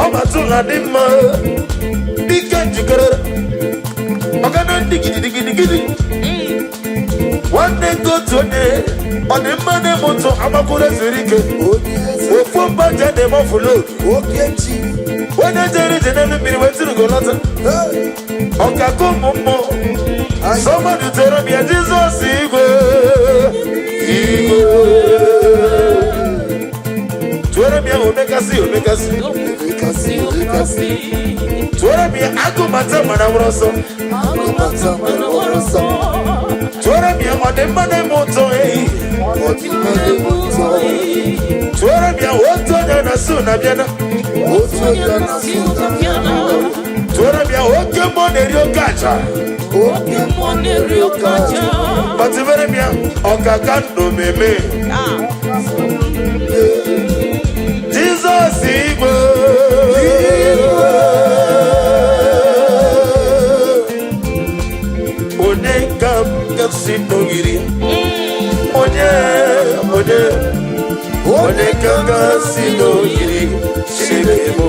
Ọbatụ na dị mma. Dike njikere. Ọgana ndị gidigidigidi. Nwanne nke otu onye. Ọ dị mma na-eme ụtọ agbakwuru ezuru ike. Onye eze. Ofu mba je na-eme ọfụlod. Okechi. Onye jere ije n'elu mmiri wetụrụ golọta. Hey. Ọkaka ụmụ mmụọ. Anyị. Somebody tell me Jizọs igwe. Igwe. Tụọrọ m ya omekasị omekasị. Omekasị, omekasị. Tụọrọ m ya agụmata mara nwụrụ ọsọ. Agụmata mara nwụrụ ọsọ. Tụọrọ m ya ọ dị mma na-eme ụtọ ehi. Ọ dị mma na-eme ụtọ. Tụọrọ m ya otu onye na-asụ na-abịana. Otu onye na-asụ na-abịana. Tụọrọ m ya oke mmụọ na-eri oke aja. Oke mmụọ na-eri oke aja. Kpatụbere m ya ọkaka ndụ meme. Jizọs igwe. Onye ka m ga-esi n'ogiri? Onye, onye, onye ka m ga-esi n'ogiri? Chineke m.